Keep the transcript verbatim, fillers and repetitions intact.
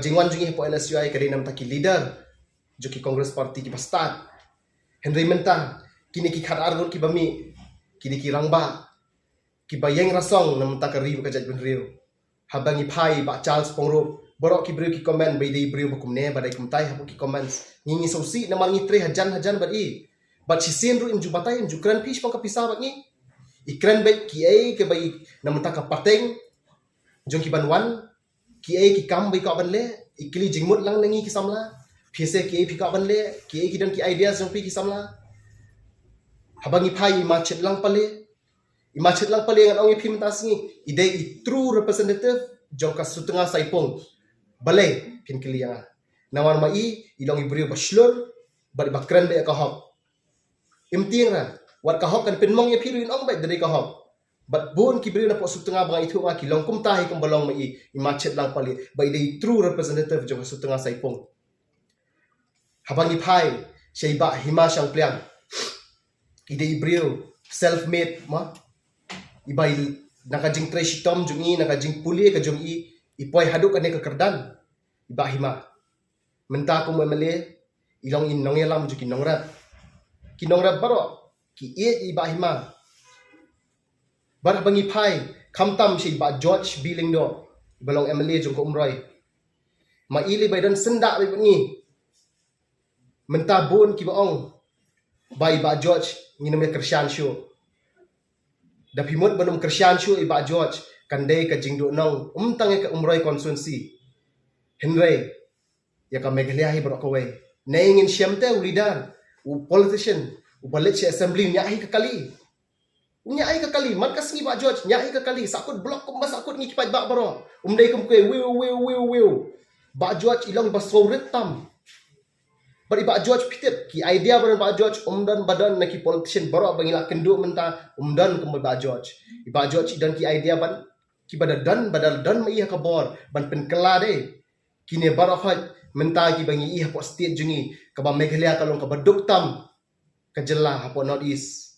jingwan jong ngi hapoh NSUI ka dei namar ki leader jong ki Congress Party kiba stad. Hynrei mynta kine ki khatar ngut kiba mih, kine ki rangbah kiba ïeng rasong namar ka ri bad ka jaitbynriew. Haba ngi phai Bah Charles Pyngrope, baroh ki briew ki comment ba i dei briew ba kumne ba dei kumtai hapoh ki comments. Ngi ngi sngewsih namar ngi trei hajan hajan bad i. Bad shisien ruh im ju batai, im ju kren phi shaphang ka pisa bad ngi. I kren beit kiei kiba i namar ka pateng jong ki ban wan, kiei ki kam ba i kwah ban leh, i kylli jingmut lang na ngi ki samla. Phi sa kiei phi kwah ban leh, kiei ki don ki ideas jong phi ki samla. Haba ngi phai i Ma Chitlang Pale, i Ma Chitlang Pale ngan ong ïa phi mynta sngi, i dei i true representative jong ka Sutnga Saipung. Balei phin kylli ïa nga? Namar ma i, i long i briew ba shlur bad i ba kren beit ïa ka hok. Im tieng ra, wat ka hok kan pynmong ïa phi ruh in ong beit da dei ka hok. Bad bun ki briew napoh Sutnga ba nga ithuh nga ki long kumta hi kumba long ma i, i Ma Chitlang Pale, ba i dei i true representative jong ka Sutnga Saipung. Haba ngi phai sha i Bah Hima Shangpliang, i dei i briew self made ma, i ba i na ka jingtrei shitom jong i, na ka jingpule ka jong i, i poi haduh kane ka kyrdan. I Bah Hima mynta kum u MLA i long i nongïalam jong ki nongrep. Ki nongrep baroh ki ïeit i Bah Hima. Bad haba ngi phai khamtam sha i Bah George B Lyngdoh, i ba long MLA jong ka Umroi, ma i lei ba i don syndah bad ngi. Mynta bun kiba ong ba i Bah George ngin ym ïa kyrshan shuh. Da phi mut ban ym kyrshan shuh i Bah George, kan dei ka jingduhnong ym tang ïa ka Umroi constituency, hynrei ïa ka Meghalaya hi baroh kawei. Nangta ngin shem te u leader, u politician, u ba leit sha assembly, ñiah hi ka kali. Ñiah hi ka kali, man ka sngi Bah George, ñiah hi ka kali, sahkut block kumba sahkut ngi ki paidbah baroh. Um dei kum kawei, wiu, wiu, wiu, wiu. Bah George i long i ba sngewrit tam. Bad i Bah George phi tip, ki idea ba don Bah George, um don ba don na ki politician baroh ba ngi la kynduh mynta, um don kumba Bah George. I Bah George i don ki idea ban, kiba da don, ba da don ma i ha ka bor ban pynkylla de kine baroh hoi mynta kiba ngi ïohi hapoh state jong ngi, kaba Meghalaya ka long kaba duk tam ka jylla hapoh North East.